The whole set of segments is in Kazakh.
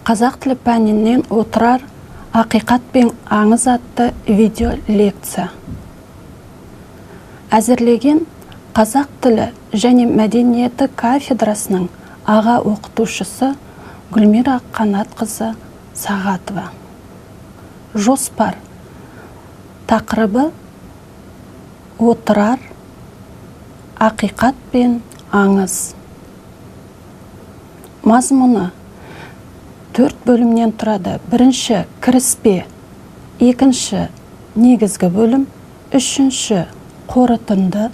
Қазақ тілі пәнінен Отырар ақиқат пен аңыз атты видео лекция. Әзірлеген қазақ тілі және мәдениеті кафедрасының аға оқытушысы Гүлмира Қанатқызы Сағатова. Жоспар. Тақырыбы Отырар ақиқат пен аңыз. Мазмұны 4 бөлімнен тұрады. Бірінші кіріспе, екінші негізгі бөлім, үшінші қорытынды,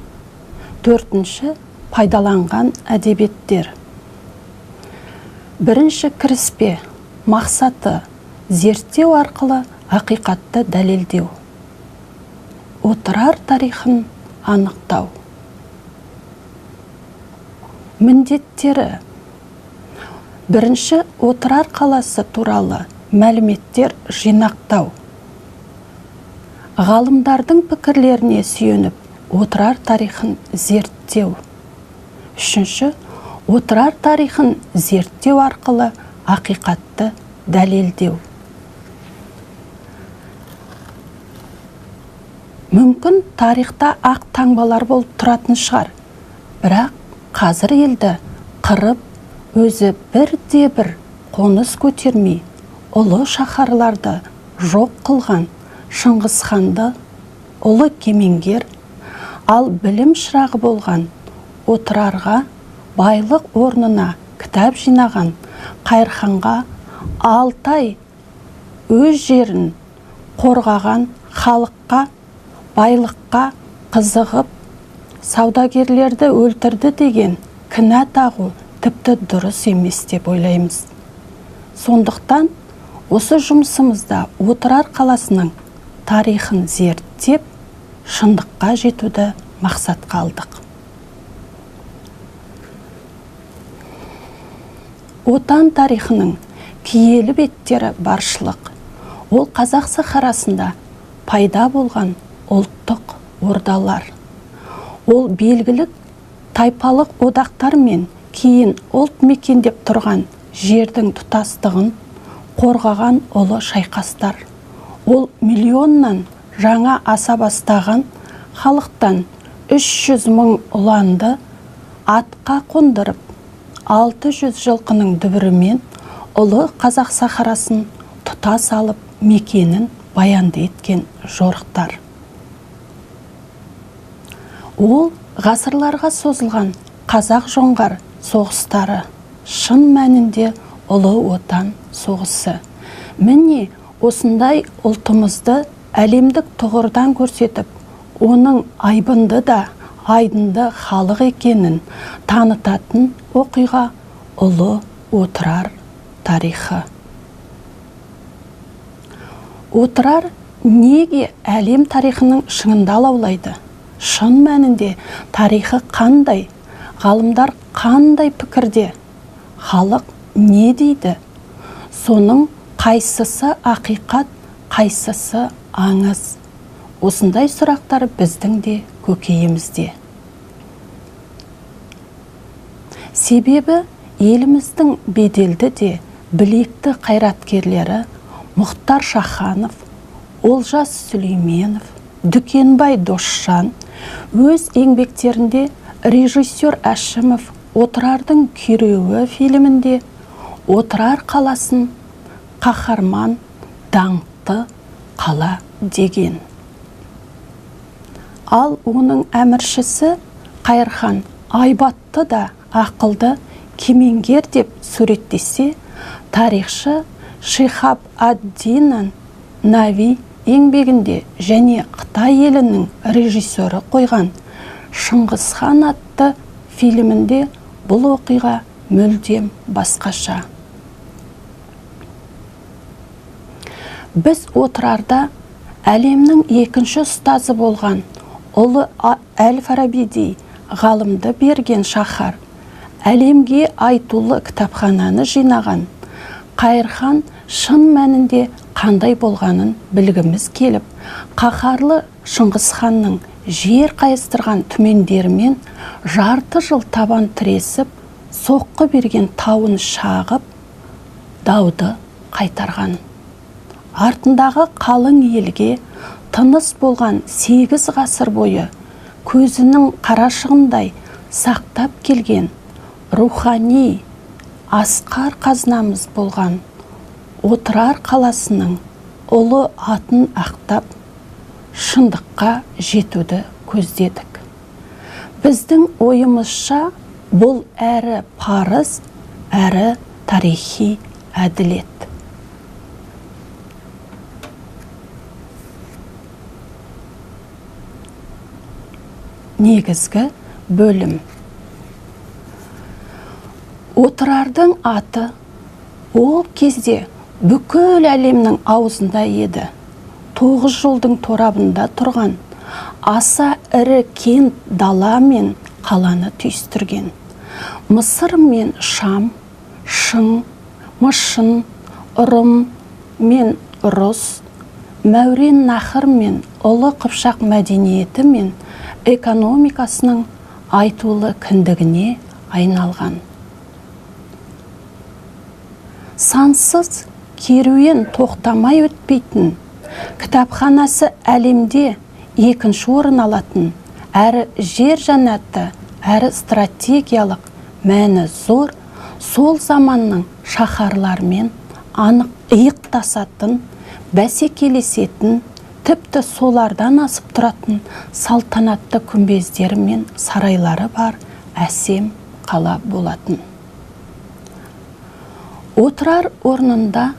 төртінші пайдаланған әдебиеттер. Бірінші кіріспе мақсаты зерттеу арқылы ақиқатты дәлелдеу. Отырар тарихын анықтау. Міндеттері. Бірінші, Отырар қаласы туралы мәліметтер жинақтау. Ғалымдардың пікірлеріне сүйеніп, Отырар тарихын зерттеу. Үшінші, Отырар тарихын зерттеу арқылы ақиқатты дәлелдеу. Мүмкін тарихта ақ таңбалар болып тұратын шығар, бірақ қазір елді қырып, өзі бірде-бір қоныс көтермей, ұлы шаһарларды жоқ қылған Шыңғысханды ұлы кемеңгер, ал білім шырағы болған Отырарға байлық орнына кітап жинаған Қайырханға Алтай өз жерін қорғаған халыққа байлыққа қызығып саудагерлерді өлтірді деген кінә тағу тіпті дұрыс емес деп ойлаймыз. Сондықтан осы жұмысымызда Отырар қаласының тарихын зерттеп, шындыққа жетуді мақсатқа алдық. Отан тарихының киелі беттері баршылық. Ол қазақ сахарасында пайда болған ұлттық ордалар. Ол белгілі тайпалық одақтар мен кейін ұлт мекендеп тұрған жердің тұтастығын қорғаған ұлы шайқастар. Ол миллионнан жаңа аса бастаған халықтан 300 мың ұланды атқа қондырып, 600 жылқының дүбірімен ұлы қазақ сахарасын тұтас алып мекенін баянды еткен жорықтар. Ол ғасырларға созылған қазақ-жоңғар соғыстары, шын мәнінде ұлы отан соғысы. Міне осындай ұлтымызды әлемдік тұғырдан көрсетіп, оның айбынды да айдынды халық екенін танытатын оқиға ұлы Отырар тарихы. Отырар неге әлем тарихының шыңында лаулайды? Шын мәнінде тарихы қандай? Ғалымдар қандай пікірде? Халық не дейді? Соның қайсысы ақиқат, қайсысы аңыз? Осындай сұрақтар біздің де көкейімізде. Себебі еліміздің беделді де білекті қайраткерлері Мұхтар Шаханов, Олжас Сүлейменов, Дүкенбай Досжан өз еңбектерінде режиссер Әшімов Отырардың күйреуі фильмінде Отырар қаласын қаһарман, даңқты қала деген. Ал оның әміршісі Қайырхан айбатты да ақылды кемеңгер деп суреттесе, тарихшы Шихаб ад-Дин Нави еңбегінде және Қытай елінің режиссері қойған Шыңғысхан атты фильмінде бұл оқиға мүлдем басқаша. Біз Отырарда әлемнің екінші ұстазы болған ұлы Әл-Фарабидей ғалымды берген шаһар, әлемге айтулы кітапхананы жинаған Қайырхан шын мәнінде қандай болғанын білгіміз келіп, қаһарлы Шыңғысханның жер қайыстырған түмендерімен жарты жыл табан тіресіп, соққы берген тауын шағып, дауды қайтарған. Артындағы қалың елге тыныс болған 8 ғасыр бойы көзінің қарашығындай сақтап келген рухани асқар қазынамыз болған Отырар қаласының ұлы атын ақтап, шындыққа жетуді көздедік. Біздің ойымызша бұл әрі парыз, әрі тарихи әділет. Негізгі бөлім. Отырардың аты ол кезде бүкіл әлемнің аузында еді. 9 жолдың торабында тұрған аса ірі кең дала мен қаланы түйістірген. Мысыр мен Шам, Шың, Мышын, Ұрым мен Рус, Мәурен Нахыр мен Ұлы Қыпшақ мәдениеті мен экономикасының айтулы кіндігіне айналған. Сансыз керуен тоқтамай өтпейтін, кітапханасы әлемде екінші орын алатын, әрі жер жәннаты, әрі стратегиялық мәні зор, сол заманның шаһарларымен анық иықтасатын, бәсекелесетін, тіпті солардан асып тұратын салтанатты күмбездері мен сарайлары бар әсем қала болатын. Отырар орнында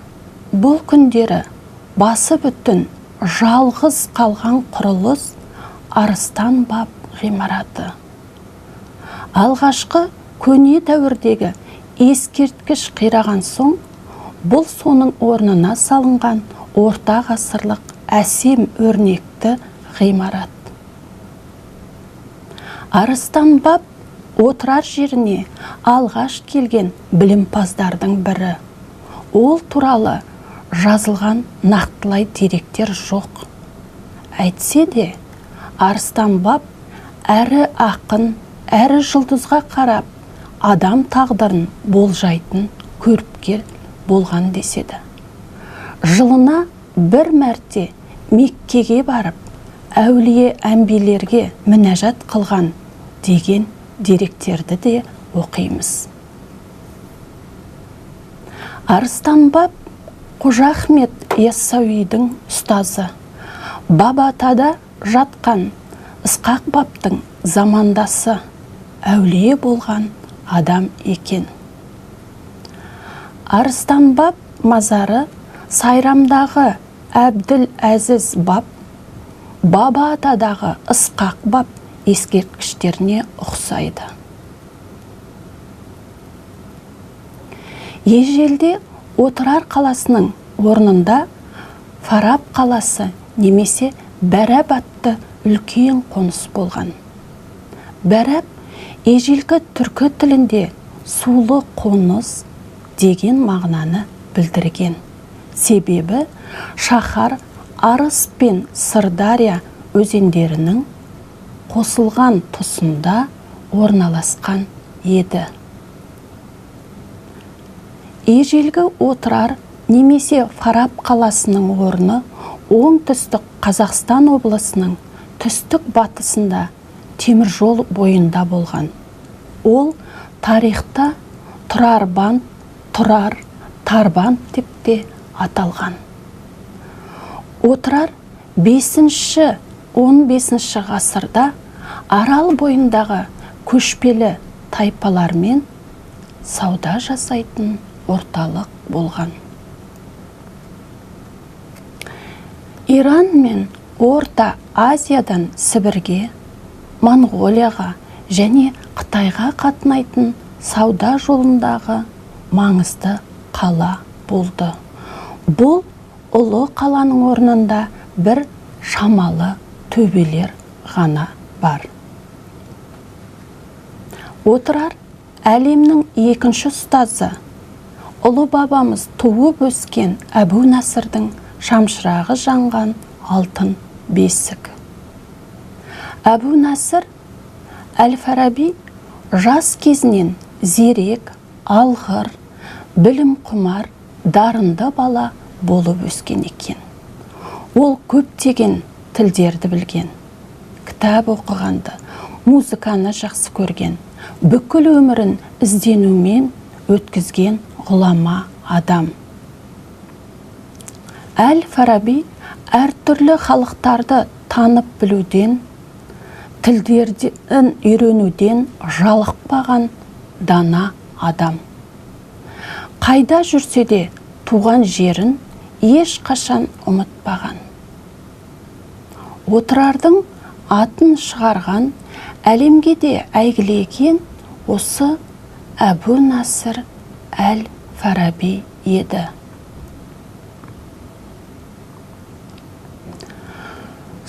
бұл күндері басы бүтін жалғыз қалған құрылыс Арыстан баб ғимараты. Алғашқы көне дәуірдегі ескерткіш қираған соң, бұл соның орнына салынған орта ғасырлық әсем өрнекті ғимарат. Арыстан баб Отырар жеріне алғаш келген білімпаздардың бірі. Ол туралы жазылған нақтылай деректер жоқ. Әйтсе де, Арыстан баб әрі ақын, әрі жұлдызға қарап, адам тағдырын болжайтын көріпкел болған деседі. Жылына бір мәрте Меккеге барып, әулие әмбилерге мінәжат қылған деген деректерді де оқимыз. Арыстан баб Қожа Ахмет Яссауидің ұстазы, Баба Атада жатқан Ысқақ бабтың замандасы, әулие болған адам екен. Арыстан баб мазары Сайрамдағы Әбділ Әзіз баб, Баба Атадағы Ысқақ баб ескерткіштеріне ұқсайды. Ежелде Отырар қаласының орнында Фараб қаласы немесе Бәрәб атты үлкен қоныс болған. Бәрәб ежелгі түркі тілінде сулы қоныс деген мағынаны білдірген. Себебі шаһар Арыс пен Сырдария өзендерінің қосылған тұсында орналасқан еді. Ежелгі Отырар немесе Фараб қаласының орны оңтүстік Қазақстан облысының түстік батысында темір жол бойында болған. Ол тарихта Тұрарбанд, Тұрар, Тарбанд деп те аталған. Отырар 5-15 ғасырда Арал бойындағы көшпелі тайпалармен сауда жасайтын орталық болған. Иран мен Орта Азиядан Сібірге, Моңғолияға және Қытайға қатынайтын сауда жолындағы маңызды қала болды. Бұл ұлы қаланың орнында бір шамалы төбелер ғана бар. Отырар әлемнің екінші ұстазы, ұлы бабамыз туып өскен Әбу Насырдың шамшырағы жанған алтын бесік. Әбу Насыр Әл-Фараби жас кезінен зерек, алғыр, білім құмар, дарынды бала болып өскен екен. Ол көптеген тілдерді білген, кітап оқығанды, музыканы жақсы көрген, бүкіл өмірін ізденумен өткізген ғұлама адам. Әл-Фараби әртүрлі халықтарды танып білуден, тілдерден үйренуден жалықпаған дана адам. Қайда жүрсе де туған жерін ешқашан ұмытпаған. Отырардың атын шығарған, әлемге де әйгілеген осы Әбу Насыр әл-Фараби еді.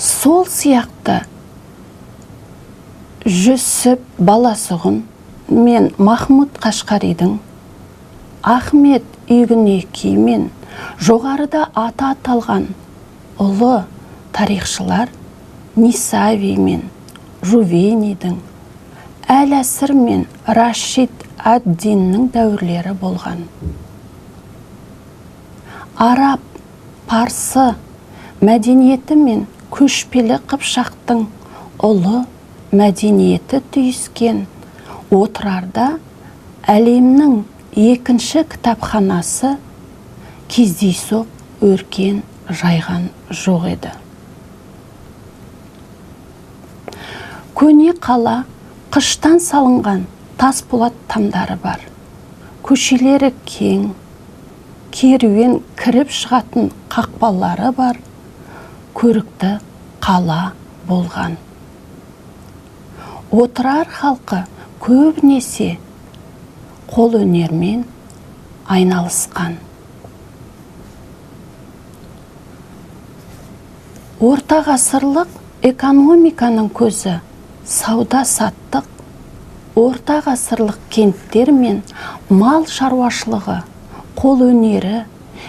Сол сияқты Жүсіп Баласұғын мен Махмұд Қашқаридің, Ахмет Йүгінеки мен жоғарыда аты аталған ұлы тарихшылар Нисави мен Жувенидің, Әл-Әсір мен Рашид ад-Диннің дәуірлері болған. Араб, парсы мәдениеті мен көшпелі қыпшақтың ұлы мәдениеті түйіскен Отырарда әлемнің екінші кітапханасы кездейсоқ өркен жайған жоқ еді. Көне қала қыштан салынған тас болат тамдары бар. Көшелері кең, керуен кіріп шығатын қақпалары бар, көрікті қала болған. Отырар халқы көбінесе қолөнермен айналысқан. Орта ғасырлық экономиканың көзі сауда-саттық, орта ғасырлық кенттер мен мал шаруашылығы, қолөнері,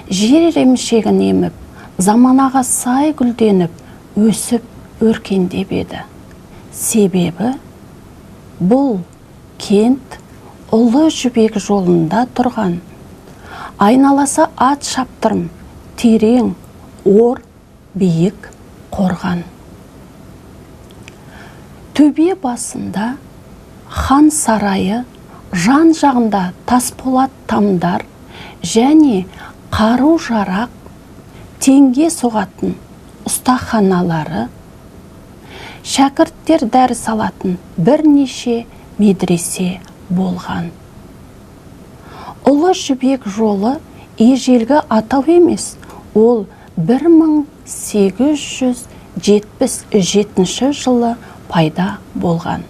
жер емшегін еміп, заманаға сай гүлденіп, өсіп, өркендеп еді. Себебі бұл кент Ұлы Жібек жолында тұрған, айналасы ат шаптырым, терең, ор, биік қорған. Төбе басында хан сарайы, жан жағында тасболат тамдар және қару-жарақ, теңге соғатын ұстаханалары, шәкірттер дәріс алатын бірнеше медресе болған. Ұлы Жібек жолы ежелгі атау емес, ол 1877 жылы пайда болған.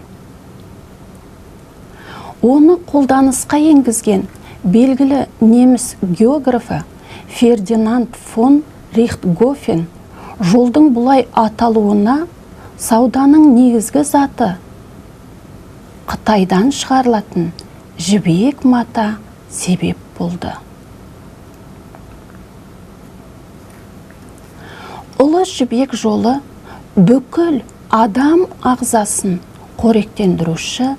Оны қолданысқа енгізген белгілі неміс географы Фердинанд фон Рихтгофен жолдың бұлай аталуына сауданың негізгі заты Қытайдан шығарылатын жібек мата себеп болды. Ұлы Жібек жолы бүкіл адам ағзасын қоректендіруші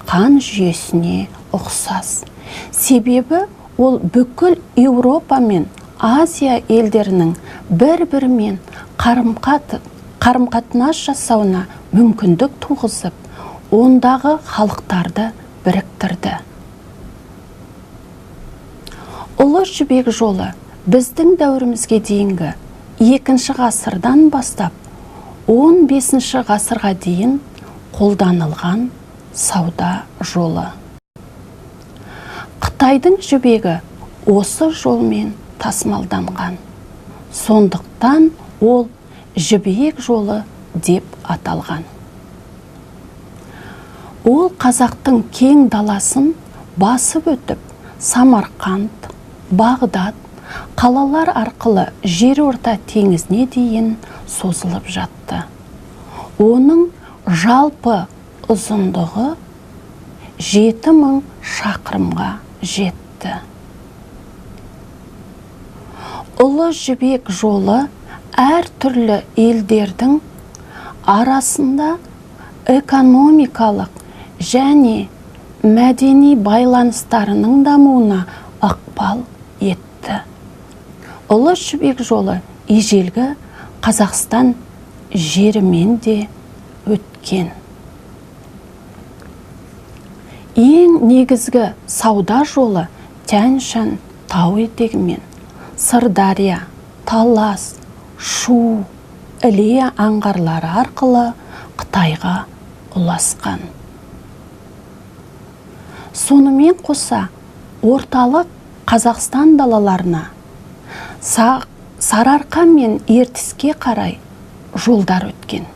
қан жүйесіне ұқсас. Себебі ол бүкіл Еуропа мен Азия елдерінің бір-бірімен қарым-қатынас жасауына мүмкіндік туғызып, ондағы халықтарды біріктірді. Ұлы Жібек жолы біздің дәуірімізге дейінгі 2 ғасырдан бастап 15 ғасырға дейін қолданылған сауда жолы. Қытайдың жібегі осы жолмен тасымалданған. Сондықтан ол жібек жолы деп аталған. Ол қазақтың кең даласын басып өтіп, Самарқанд, Бағдат қалалар арқылы Жерорта теңізіне дейін созылып жатты. Оның жалпы ұзындығы 7000 шақырымға жетті. Ұлы Жібек жолы әртүрлі елдердің арасында экономикалық және мәдени байланыстарының дамуына ықпал етті. Ұлы Жібек жолы ежелгі Қазақстан жерімен де өткен. Ең негізгі сауда жолы Тянь-Шань тау етегімен Сырдария, Талас, Шу, Іле аңғарлары арқылы Қытайға ұласқан. Сонымен қоса орталық Қазақстан далаларына Сарыарқа мен Ертіске қарай жолдар өткен.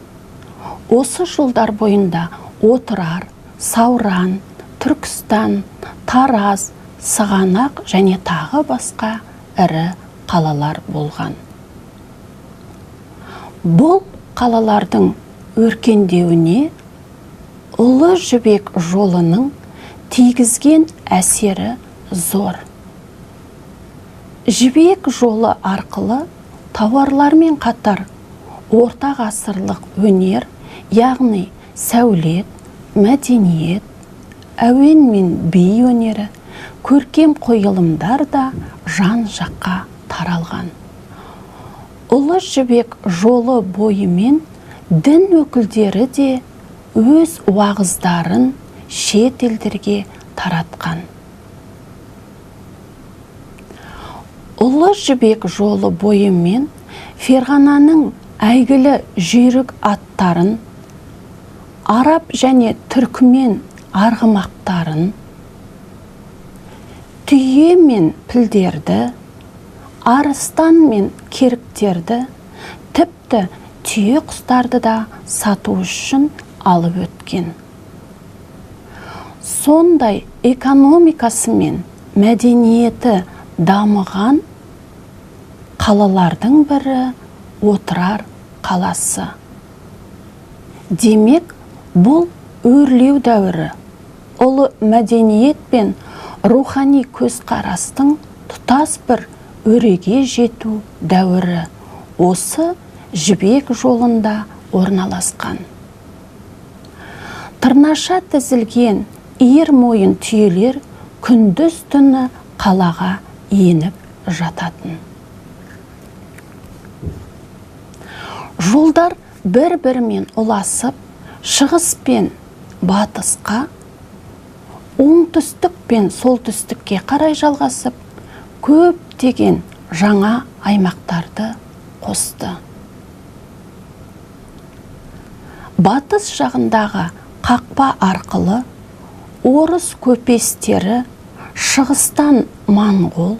Осы жолдар бойында Отырар, Сауран, Түркістан, Тараз, Сығанақ және тағы басқа ірі қалалар болған. Бұл қалалардың өркендеуіне Ұлы Жібек жолының тигізген әсері зор. Жібек жолы арқылы тауарлармен қатар орта ғасырлық өнер, яғни сәулет, мәдениет, әуен мен би өнері, көркем қойылымдар да жан-жаққа таралған. Ұлы Жібек жолы бойымен дін өкілдері де өз уағыздарын шет елдерге таратқан. Ұлы Жібек жолы бойымен Ферғананың әйгілі жүйрік аттарын, араб және түркімен арғымақтарын, түйе мен пілдерді, арыстан мен керіктерді, тіпті түйе құстарды да сату үшін алып өткен. Сондай экономикасы мен мәдениеті дамыған қалалардың бірі Отырар қаласы. Демек, бұл өрлеу дәуірі, ұлы мәдениет пен рухани көзқарастың тұтас бір өреге жету дәуірі осы Жібек жолында орналасқан. Тырнаша тізілген иір мойын түйелер күндіз түні қалаға еніп жататын. Жолдар бір-бірімен ұласып, шығыс пен батысқа, оңтүстік пен солтүстікке қарай жалғасып, көптеген жаңа аймақтарды қосты. Батыс жағындағы қақпа арқылы орыс көпестері, шығыстан моңғол,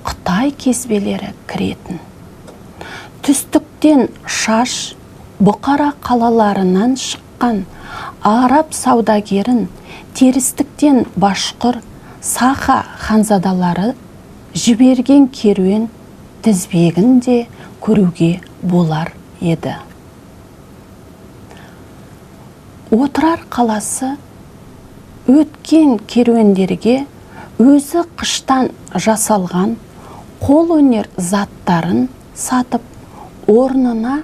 қытай кезбелері кіретін. Түстіктен Шаш, Бұқара қалаларынан шыққан араб саудагерін, терістіктен башқұр, саха ханзадалары жіберген керуен тізбегін де көруге болар еді. Отырар қаласы өткен керуендерге өзі қыштан жасалған қолөнер заттарын сатып, орнына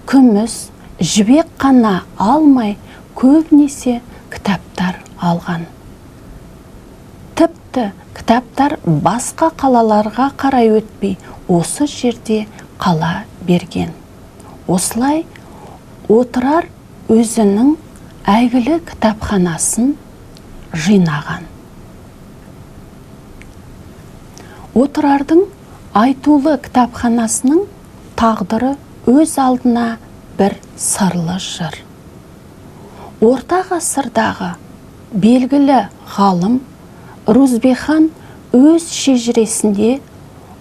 күміс, жібек қана алмай, көбінесе кітаптар алған. Тіпті кітаптар басқа қалаларға қарай өтпей, осы жерде қала берген. Осылай Отырар өзінің әйгілі кітапханасын жинаған. Отырардың айтулы кітапханасының тағдыры өз алдына бір сырлы жыр. Орта ғасырдағы белгілі ғалым Рузбехан өз шежіресінде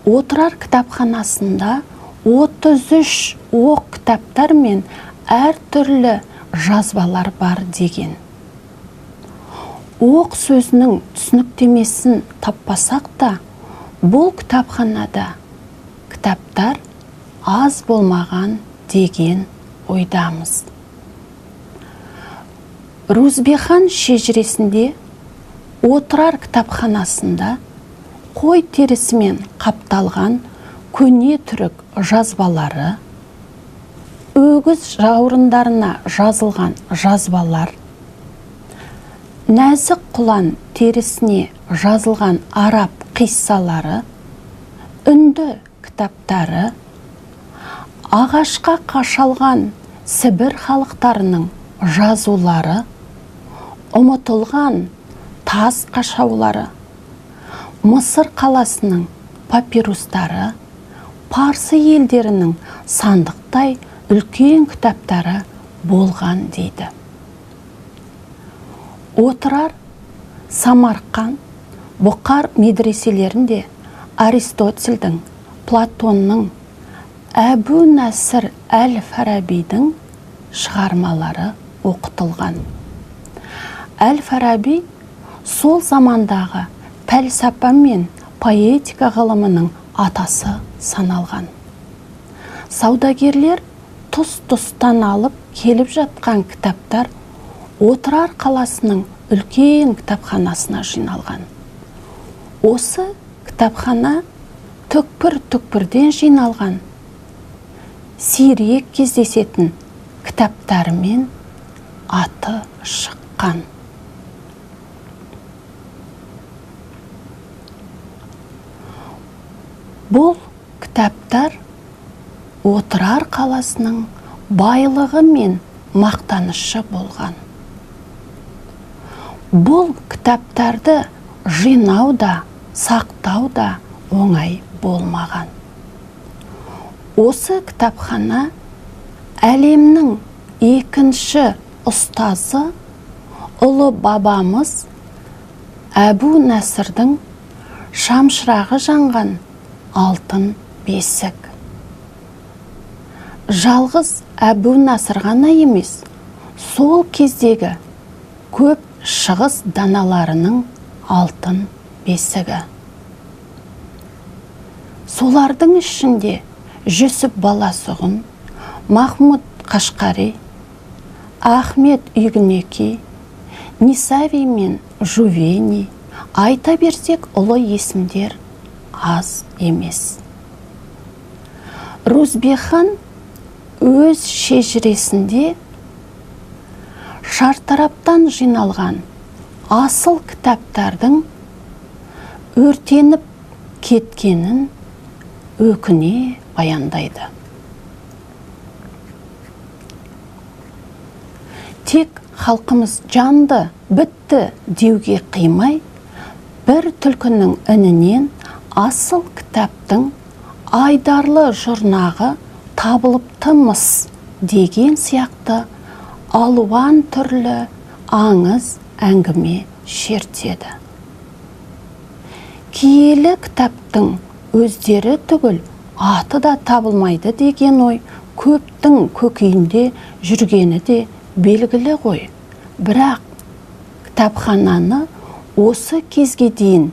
Отырар кітапханасында 33 оқ кітаптар мен әртүрлі жазбалар бар деген. Оқ сөзінің түсініктемесін таппасақ та, бұл кітапханада кітаптар аз болмаған деген ойдамыз. Рузбехан шежіресінде Отырар кітапханасында қой терісімен қапталған көне түрік жазбалары, өгіз жауырындарына жазылған жазбалар, нәзік құлан терісіне жазылған араб қиссалары, үнді кітаптары, ағашқа қашалған Сібір халықтарының жазулары, ұмытылған тас қашаулары, Мысыр қаласының папирустары, парсы елдерінің сандықтай үлкен кітаптары болған дейді. Отырар, Самарқан, Бұқар медреселерінде Аристотельдің, Платонның, Әбу Насыр әл-Фарабидің шығармалары оқытылған. Әл-Фараби сол замандағы пәлсапа мен поэтика ғылымының атасы саналған. Саудагерлер тұс-тұстан алып келіп жатқан кітаптар Отырар қаласының үлкен кітапханасына жиналған. Осы кітапхана түкпір-түкпірден жиналған сирек кездесетін кітаптарымен аты шыққан. Бұл кітаптар Отырар қаласының байлығы мен мақтанышы болған. Бұл кітаптарды жинау да, сақтау да оңай болмаған. Осы кітапхана әлемнің екінші ұстазы ұлы бабамыз Әбу Насырдың шамшырағы жанған алтын бесік. Жалғыз Әбу Насыр ғана емес, сол кездегі көп шығыс даналарының алтын бесігі. Солардың ішінде Жүсіп Баласұғын, Махмұд Қашқари, Ахмет Үйгінеки, Нисави мен Жувени, айта берсек ұлы есімдер аз емес. Рузбехан өз шежіресінде шартараптан жиналған асыл кітаптардың өртеніп кеткенін өкіне баяндайды. Тек халқымыз жанды, бітті деуге қимай, бір түлкінің інінен асыл кітаптың айдарлы жұрнағы табылыпты-мыс деген сияқты алуан түрлі аңыз әңгіме шертеді. Киелі кітаптың өздері түгіл аты да табылмайды деген ой көптің көкейінде жүргені де белгілі ғой. Бірақ кітапхананы осы кезге дейін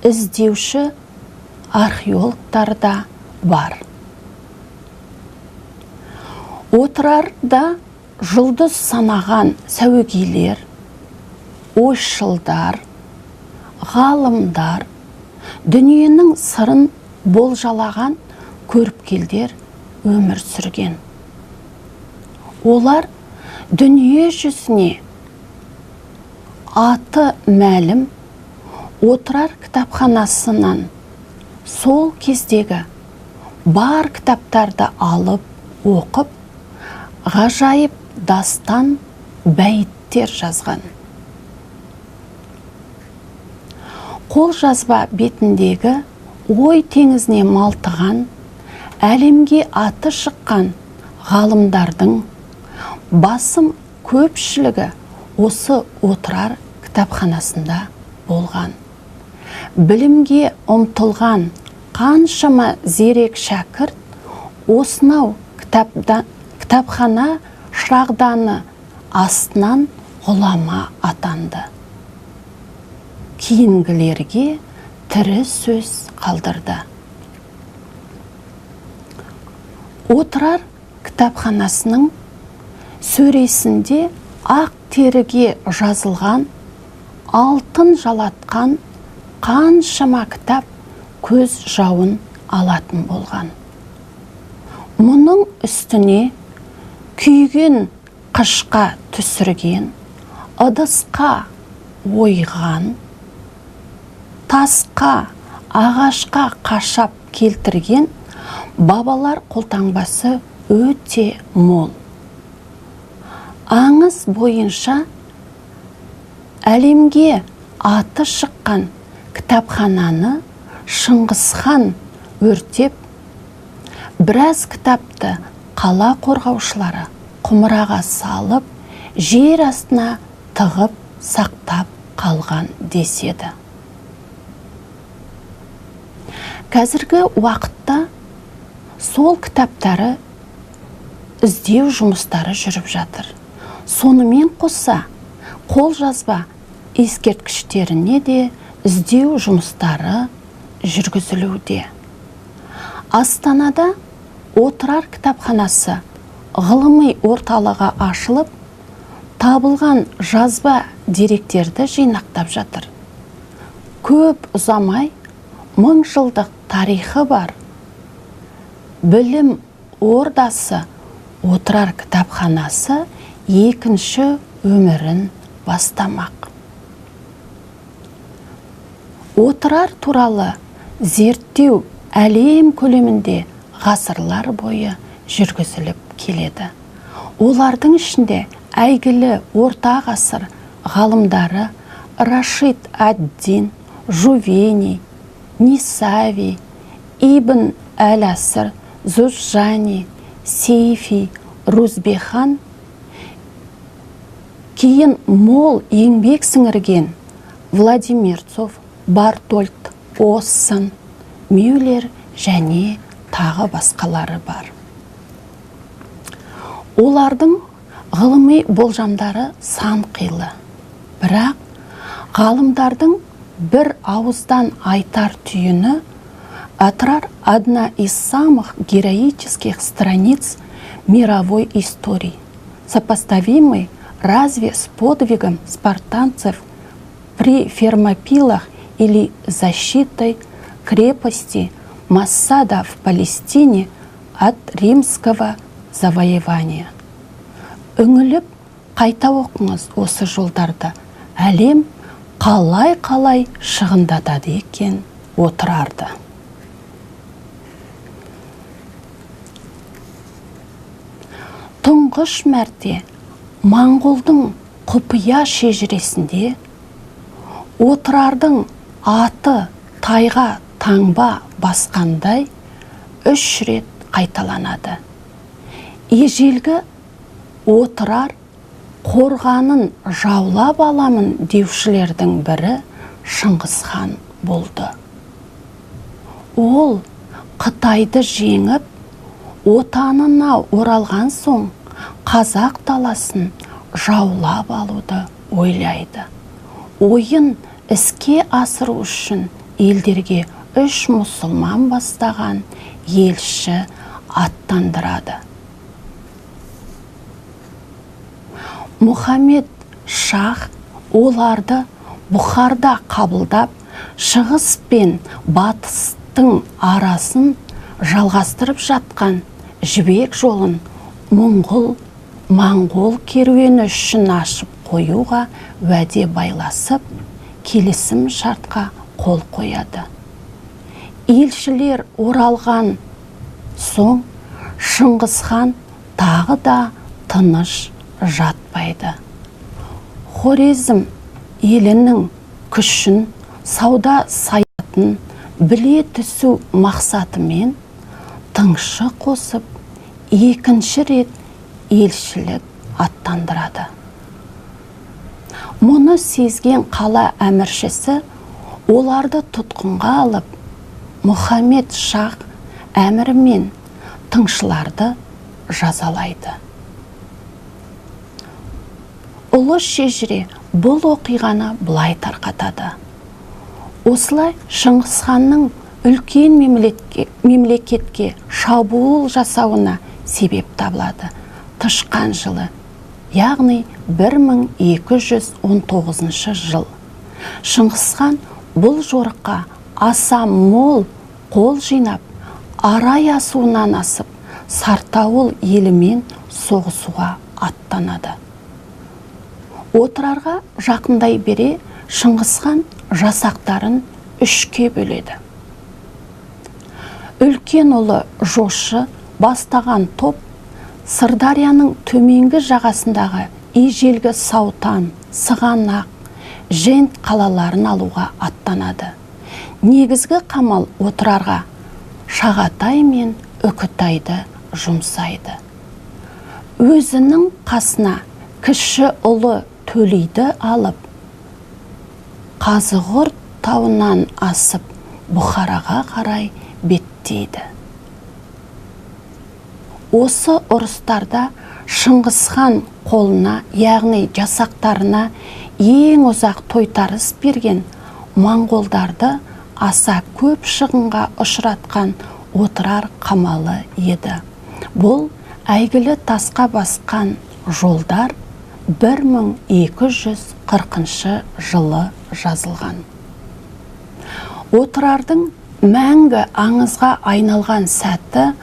іздеуші археологтар да бар. Отырарда жұлдыз санаған сәуегейлер, ойшылдар, ғалымдар, дүниенің сырын болжалаған көріпкелдер өмір сүрген. Олар дүние жүзіне аты мәлім Отырар кітапханасынан сол кездегі бар кітаптарды алып, оқып, ғажайып дастан бәйіттер жазған. Қол жазба бетіндегі ой теңізіне малтыған, әлемге аты шыққан ғалымдардың басым көпшілігі осы Отырар кітапханасында болған. Білімге ұмтылған қаншама зерек шәкірт осынау кітапхана шырағданы астынан ғұлама атанды. Кейінгілерге тірі сөз қалдырды. Отырар кітапханасының сөресінде ақ теріге жазылған, алтын жалатқан қаншама кітап көз жауын алатын болған. Мұның үстіне күйген қышқа түсірген, ыдысқа ойған, тасқа, ағашқа қашап келтірген Бабалар қолтаңбасы өте мол. Аңыз бойынша әлемге аты шыққан кітапхананы Шыңғысхан өртеп, біраз кітапты қала қорғаушылары құмыраға салып, жер астына тығып сақтап қалған деседі. Қазіргі уақытта сол кітаптары іздеу жұмыстары жүріп жатыр. Сонымен қоса, қолжазба ескерткіштеріне де іздеу жұмыстары жүргізілуде. Астанада Отырар кітапханасы ғылыми орталығы ашылып, табылған жазба деректерді жинақтап жатыр. Көп ұзамай, 1000 жылдық тарихы бар білім ордасы Отырар кітапханасы екінші өмірін бастамақ. Отырар туралы зерттеу әлем көлемінде ғасырлар бойы жүргізіліп келеді. Олардың ішінде әйгілі орта ғасыр ғалымдары Рашид ад-Дин, Жувени, Нисави, Ибн әл-Асыр, Зужжани, Сейфи, Рузбехан, кейін мол еңбек сіңірген Владимирцов, Бартольд, Оссан, Мюллер және тағы басқалары бар. Олардың ғылыми болжамдары сан қилы. Бірақ ғалымдардың бір ауыздан айтар түйіні: Отырар – одна из самых героических страниц мировой истории, сопоставимой разве с подвигом спартанцев при Фермопилах или защитой крепости Масада в Палестине от римского завоевания. Үңіліп қайта оқыңыз осы жолдарды. Әлем қалай-қалай шығындатады екен Отырарды. Тұңғыш мәрте Моңғолдың құпия шежіресінде Отырардың аты тайға таңба басқандай 3 рет қайталанады. Ежелгі Отырар қорғанын жаулап аламын деушілердің бірі Шыңғысхан болды. Ол Қытайды жеңіп, отанына оралған соң қазақ даласын жаулап алуды ойлайды. Ойын іске асыру үшін елдерге 3 мұсылман бастаған елші аттандырады. Мұхаммед Шах оларды Бұхарда қабылдап, шығыс пен батыстың арасын жалғастырып жатқан жібек жолын моңғол керуені үшін ашып қоюға уәде байласып, келісім шартқа қол қояды. Елшілер оралған соң Шыңғысхан тағы да тыныш жатпайды. Хорезм елінің күшін, сауда саятын біле түсу мақсатымен тыңшы қосып, екінші рет елшілік аттандырады. Мұны сезген қала әміршісі оларды тұтқынға алып, Мұхаммед Шах әмірімен тыңшыларды жазалайды. Ұлы шежіре бұл оқиғаны былай тарқатады. Осылай Шыңғысханның үлкен мемлекетке шабуыл жасауына себеп табылады. Тышқан жылы, яғни 1219 жыл. Шыңғысхан бұл жорыққа аса мол қол жинап, Арай асуынан асып, Сартауыл елімен соғысуға аттанады. Отырарға жақындай бере Шыңғысхан жасақтарын үшке бөледі. Үлкен ұлы Жошы бастаған топ Сырдарияның төменгі жағасындағы ежелгі Саутан, Сығанақ, Жент қалаларын алуға аттанады. Негізгі қамал Отырарға Шағатай мен Үкітайды жұмсайды. Өзінің қасына кіші ұлы Төлейді алып, Қазығұрт тауынан асып, Бұхараға қарай беттейді. Осы ұрыстарда Шыңғысхан қолына, яғни жасақтарына ең ұзақ тойтарыс берген, моңғолдарды аса көп шығынға ұшыратқан Отырар қамалы еді. Бұл әйгілі тасқа басқан жолдар 1240 жылы жазылған. Отырардың мәңгі аңызға айналған сәті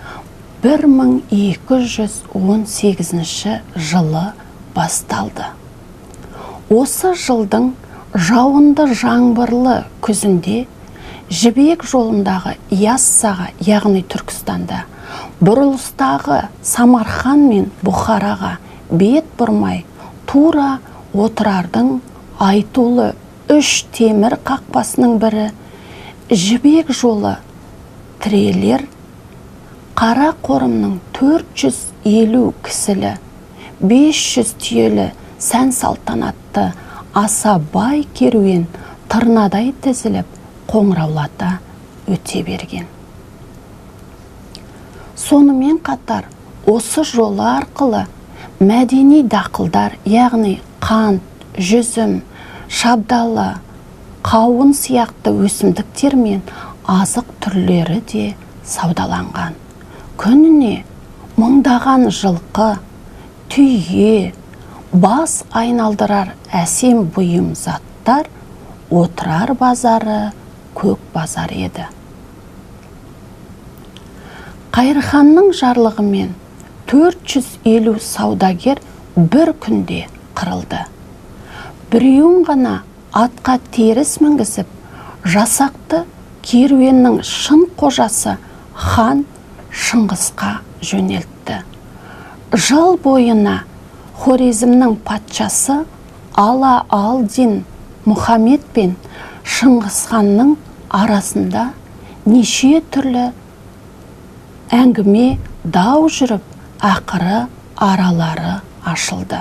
1218 жылы басталды. Осы жылдың жауынды жаңбырлы күзінде Жібек жолындағы Яссаға, яғни Түркістанда, бұрылыстағы Самарқан мен Бұхараға бет бұрмай, тура Отырардың айтулы үш темір қақпасының бірі Жібек жолы тірелер Қарақорымның 450 кісілі, 500 түйелі сән салтанатты аса бай керуен тырнадай тізіліп қоңыраулата өте берген. Сонымен қатар осы жолы арқылы мәдени дақылдар, яғни қант, жүзім, шабдалы, қауын сияқты өсімдіктер мен азық түрлері де саудаланған. Күніне мыңдаған жылқы, түйе, бас айналдырар әсем бұйым заттар Отырар базары көк базар еді. Қайырханның жарлығымен 450 саудагер бір күнде қырылды. Біреуін ғана атқа теріс мінгізіп, жасақты керуеннің шын қожасы хан Шыңғысқа жөнелтті. Жыл бойына Хорезмнің патшасы Ала ал-Дин Мұхаммед пен Шыңғысханның арасында неше түрлі әңгіме дау жүріп, ақыры аралары ашылды.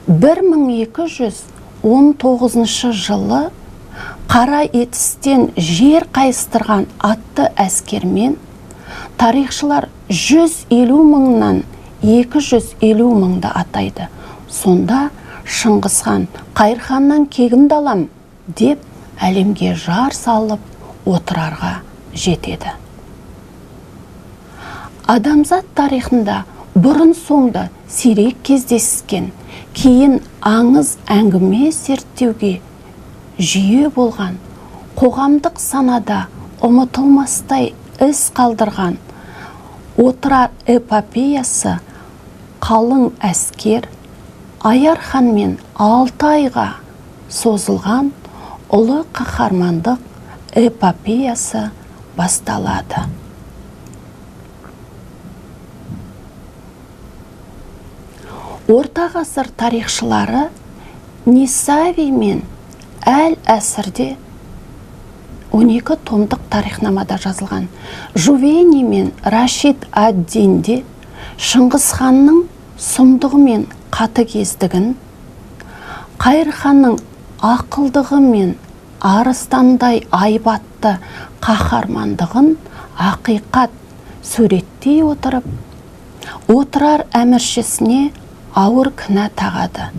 1219 жылы Қара етістен жер қайыстырған атты әскермен тарихшылар 150 мыңнан 250 мыңды атайды. Сонда Шыңғысхан Қайырханнан кегімді алам деп әлемге жар салып Отырарға жетеді. Адамзат тарихында бұрын соңды сирек кездескен, кейін аңыз әңгіме зерттеуге жүйе болған, қоғамдық санада ұмытылмастай із қалдырған Отырар эпопеясы қалың әскер Аяр ханмен 6 айға созылған ұлы қаһармандық эпопеясы басталады. Орта ғасыр тарихшылары Нисави мен Әл әсірде 12 томдық тарихнамада жазылған Жувени мен Рашид ад-Динде Шыңғысханның сұмдығы мен қатыгездігін, Қайырханның ақылдығы мен арыстандай айбатты қаһармандығын ақиқат суреттей отырып, Отырар әміршісіне ауыр кінә тағады.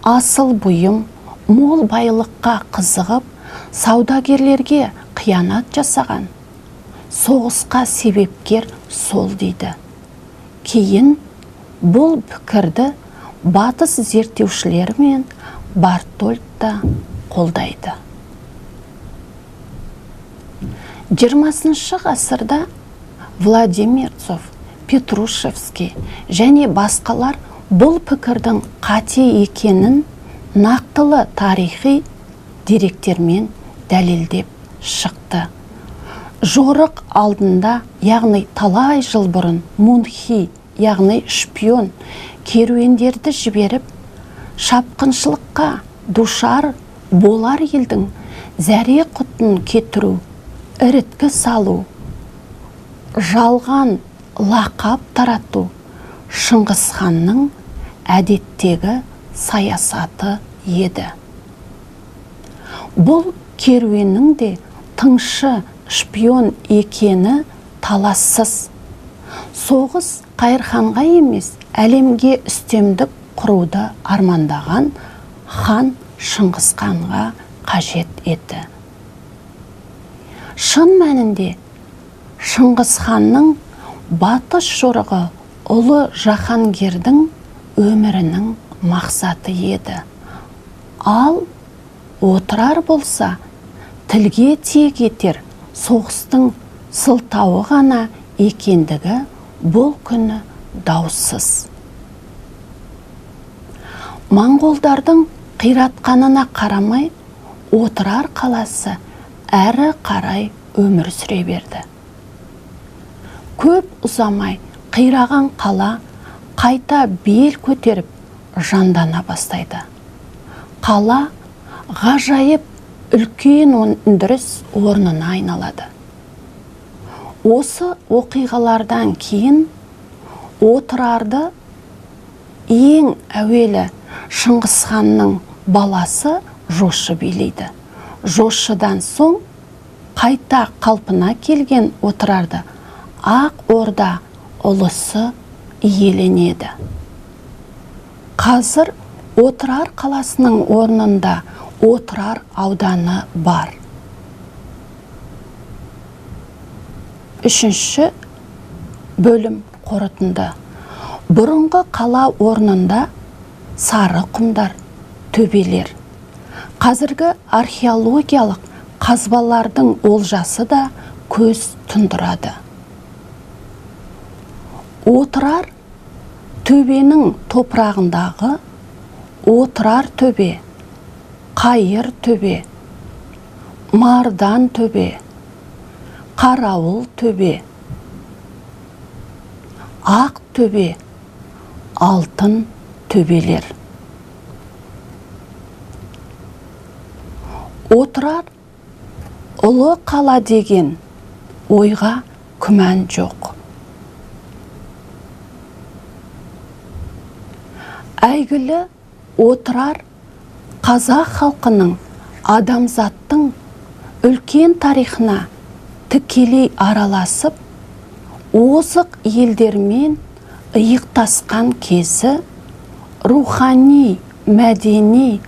Асыл бұйым, мол байлыққа қызығып, саудагерлерге қиянат жасаған, соғысқа себепкер сол дейді. Кейін бұл пікірді батыс зерттеушілері мен Бартольд та қолдайды. 20 ғасырда Владимирцов, Петрушевский және басқалар бұл пікірдің қате екенін нақтылы тарихи деректермен дәлелдеп шықты. Жорық алдында, яғни талай жыл бұрын, мунхи, яғни шпион керуендерді жіберіп, шапқыншылыққа душар болар елдің зәре құтын кетіру, іріткі салу, жалған лақап тарату Шыңғысханның әдеттегі саясаты еді. Бұл керуеннің де тыңшы шпион екені талассыз. Соғыс Қайырханға емес, әлемге үстемдік құруды армандаған хан Шыңғысханға қажет еді. Шын мәнінде Шыңғысханның батыс жорығы ұлы жаһангердің өмірінің мақсаты еді. Ал Отырар болса, тілге тиек етер соғыстың сылтауы ғана екендігі бұл күні даусыз. Моңғолдардың қиратқанына қарамай, Отырар қаласы әрі қарай өмір сүре берді. Көп ұзамай қираған қала қайта бел көтеріп жандана бастайды. Қала ғажайып үлкен өндіріс орнына айналады. Осы оқиғалардан кейін Отырарды ең әуелі Шыңғысханның баласы Жошы билейді. Жошыдан соң қайта қалпына келген Отырарды Ақ Орда ұлысы иеленеді. Қазір Отырар қаласының орнында Отырар ауданы бар. Үшінші бөлім қорытынды. Бұрынғы қала орнында сары құмдар, төбелер. Қазіргі археологиялық қазбалардың олжасы да көз тұндырады. Отырар төбенің топырағындағы Отырар төбе, Қайыр төбе, Мардан төбе, Қарауыл төбе, Ақ төбе, Алтын төбелер. Отырар ұлы қала деген ойға күмән жоқ. Әйгілі Отырар қазақ халқының, адамзаттың үлкен тарихына тікелей араласып, озық елдермен иықтасқан кезі рухани, мәдени,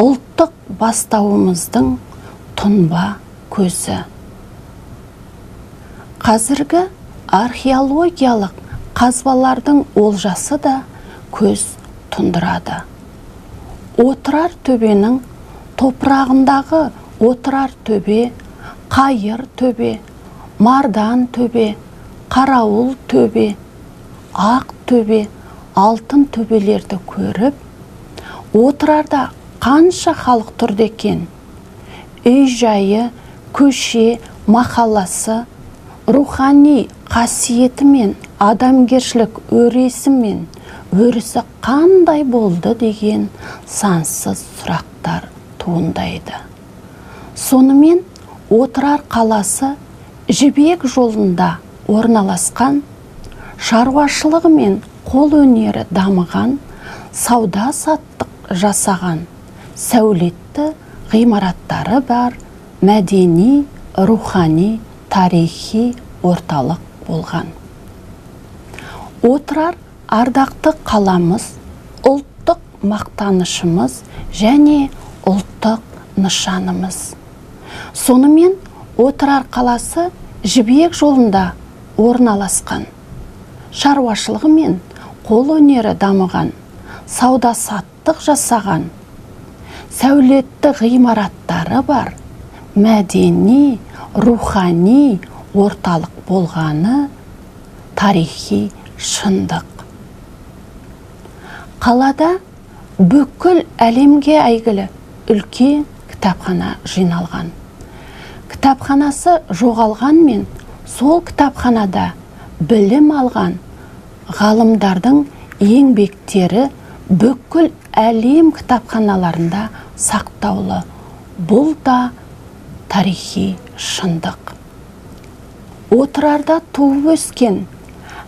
ұлттық бастауымыздың тұнба көзі. Қазіргі археологиялық қазбалардың олжасы да көз тұндырады. Отырар төбенің топырағындағы Отырар төбе, Қайыр төбе, Мардан төбе, Қарауыл төбе, Ақ төбе, Алтын төбелерді көріп, Отырарда қанша халық тұрды екен? Үй жайы, көше, махалласы, рухани қасиеті мен адамгершілік өресі мен өрісі қандай болды деген сансыз сұрақтар туындайды. Сонымен Отырар қаласы Жібек жолында орналасқан, шаруашылығы мен қол өнері дамыған, сауда-саттық жасаған, сәулетті ғимараттары бар мәдени, рухани, тарихи орталық болған. Отырар ардақты қаламыз, ұлттық мақтанышымыз және ұлттық нышанымыз. Сонымен Отырар қаласы Жібек жолында орналасқан, шаруашылығы мен қол өнері дамыған, сауда-саттық жасаған, сәулетті ғимараттары бар, мәдени, рухани орталық болғаны тарихи шындық. Қалада бүкіл әлемге әйгілі үлкен кітапхана жиналған. Кітапханасы жоғалғанмен, сол кітапханада білім алған ғалымдардың еңбектері бүкіл әлем кітапханаларында сақтаулы. Бұл да тарихи шындық. Отырарда туып өскен,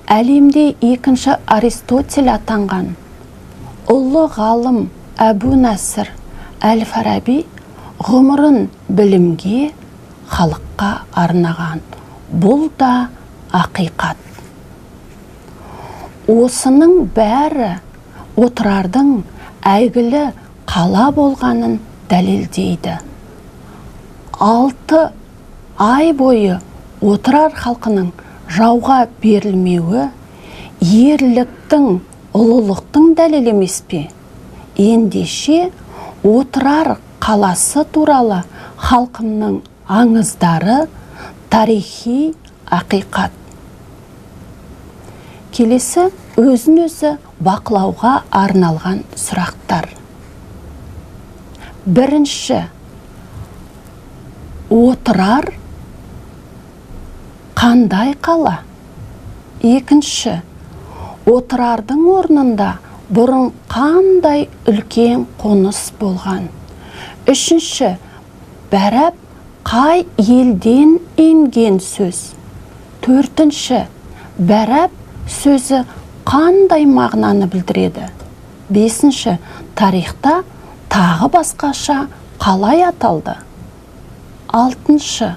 әлемде екінші Аристотель атанған ұлы ғалым Әбу Насыр әл-Фараби ғұмырын білімге, халыққа арнаған. Бұл да ақиқат. Осының бәрі Отырардың әйгілі қала болғанын дәлелдейді. 6 ай бойы Отырар халқының жауға берілмеуі ерліктің, ұлылықтың дәлелі емес пе? Ендеше Отырар қаласы туралы халқымның аңыздары тарихи ақиқат. Келесі өзін өзі бақылауға арналған сұрақтар. Бірінші, Отырар қандай қала? Екінші, Отырардың орнында бұрын қандай үлкен қоныс болған? Үшінші, бәрап қай елден енген сөз? Төртінші, бәрап сөзі қандай мағынаны білдіреді? Бесінші, тарихта тағы басқаша қалай аталды? Алтыншы,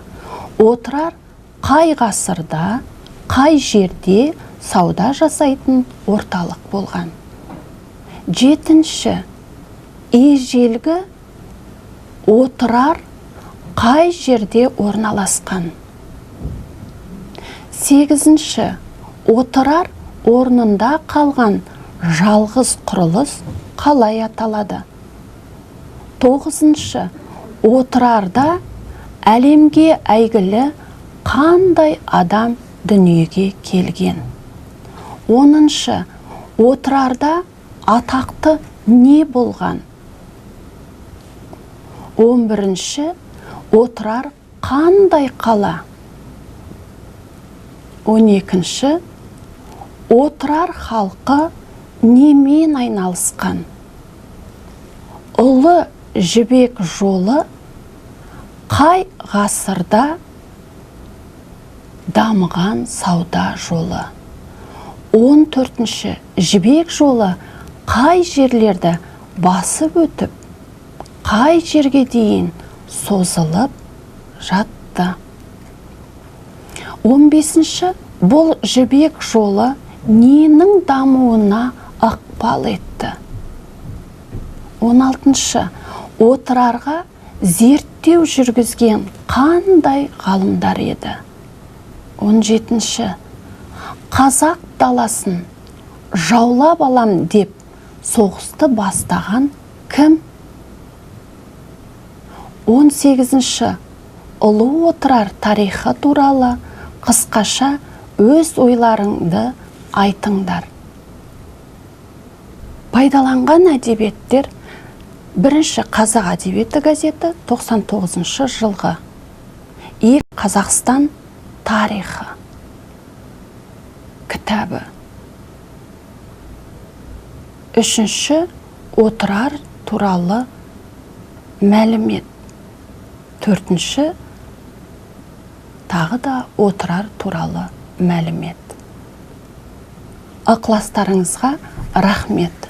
Отырар қай ғасырда, қай жерде сауда жасайтын орталық болған? Жетінші, ежелгі Отырар қай жерде орналасқан? Сегізінші, Отырар орнында қалған жалғыз құрылыс қалай аталады? Тоғызыншы, Отырарда әлемге әйгілі қандай адам дүниеге келген? Оныншы, Отырарда атақты не болған? 11-ші, Отырар қандай қала? 12-ші, Отырар халқы немен айналысқан? Ұлы Жібек жолы қай ғасырда дамыған сауда жолы? 14-ші, Жібек жолы қай жерлерді басып өтіп, қай жерге дейін созылып жатты? 15-ші, бұл Жібек жолы ненің дамуына ықпал етті? 16-шы, Отырарға зерттеу жүргізген қандай ғалымдар еді? 17-ші, қазақ даласын жаулап алам деп соғысты бастаған кім? 18-ші, ұлы Отырар тарихы туралы қысқаша өз ойларыңды айтыңдар. Пайдаланған әдебиеттер: бірінші, Қазақ әдебиеті газеті 99 жылғы, екі, Қазақстан тарихы кітабы, үшінші, Отырар туралы мәлімет, төртінші, тағы да Отырар туралы мәлімет. Ықыластарыңызға рахмет.